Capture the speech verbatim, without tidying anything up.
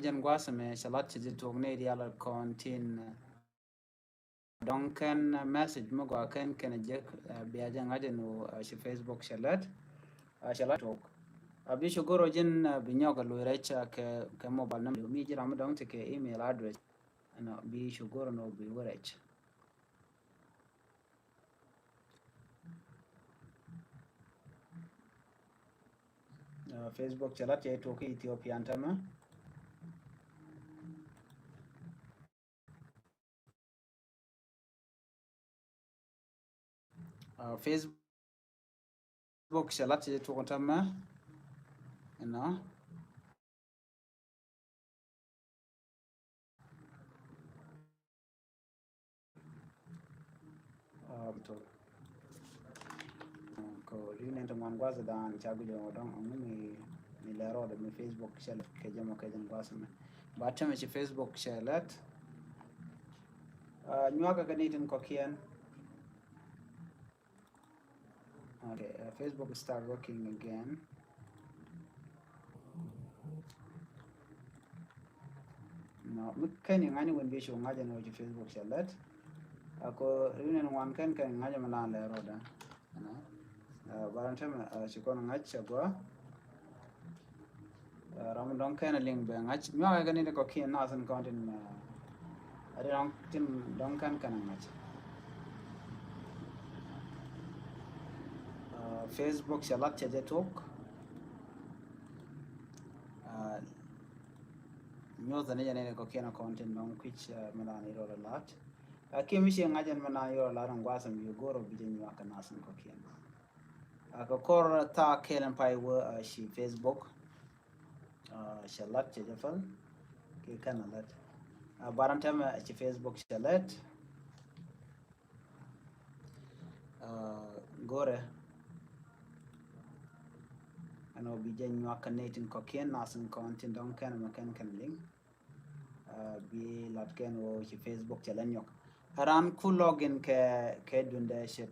Jɛn gua̱a̱th ɛmɛ cɛ lat cɛ ji̱ tuɔɔk ni diaal kɔn tin. Dɔ̱ŋ kɛn message mi gɔaa kɛn kɛn jek, bia jɛ ŋa̱c ɛn ɣöö ci Facebook cɛ lät. Cɛ lat tuɔɔk. Bi cu go̱r ɔ ji̱n bi nyɔk a lo̱c rɛc kɛ, kɛ mobile number mi ji̱ ram mi dɔ̱ŋ ti kɛ email address. Ɛnɔ bi cu go̱r ɛn ɣöö bi wä rɛc. Facebook cɛ lat cɛ tuɔɔk kä Ethiopia ɛn tämɛ. Facebook cɛ lat cɛ tuɔɔk ɛn tämɛ. Ɛnɔ. Kɔ ri nɛn ti ŋuan gua̱th dan ca guic ɔ dɔ̱ŋ ɔŋu mi, mi lɛ rɔɔdɛ mi Facebook cɛ lɛ kɛ jɛ mɔ kɛ jɛn gua̱th mɛ. Ba tämɛ ci Facebook cɛ lɛt. Nyuakä kɛ ni tin kɔ̱kiɛn. Okay, Facebook start working again. Nɔ mi kɛn i̱ ŋa̱c ni win bi cu ŋa̱c ɛn ɣöö ci Facebook cɛ lɛt. Ako ri nɛn ŋuan kɛn kɛn ŋa̱c ɛmɛ naan lɛ rɔɔdɛ. Ɛnɔ. Bara tämɛ ci kɔn ŋa̱c cɛ gua. Ram dɔ̱ŋ kɛn liŋ bɛ ŋa̱c nyuak kɛ ni kɔ̱kiɛn nath in kɔn tin. Adi dɔ̱ŋ tin dɔ̱ŋ kɛn kɛn ŋa̱c. Facebook cɛ lat cɛ jɛ tok. Nyuɔth ni jɛ ni kɔ̱kiɛn kɔn tin dɔ̱ŋ kui̱c mi naan irɔ lat. Aki mi ci ŋa̱c ɛn mi naan irɔ lat in gua̱a̱th in bi go̱r ɔ bi jɛ nyuak kɛ nath in kɔ̱kiɛn. Kɛ kɔr thaa kɛl in pay wä ci Facebook. Cɛ lat cɛ jɛ päl. Kɛ kɛn a lat. Bara tämɛ ci Facebook cɛ lat. Go̱rɛ ɛn ɔ bi jɛ nyuak kɛ ni tin kɔ̱kiɛn nath in kɔn tin dɔ̱ŋ kɛn mɛ kɛn kɛn liŋ. Bi lat kɛn wä ci Facebook cɛ lɛ nyuak. Ran ku login kɛ, kɛ dundɛ cɛ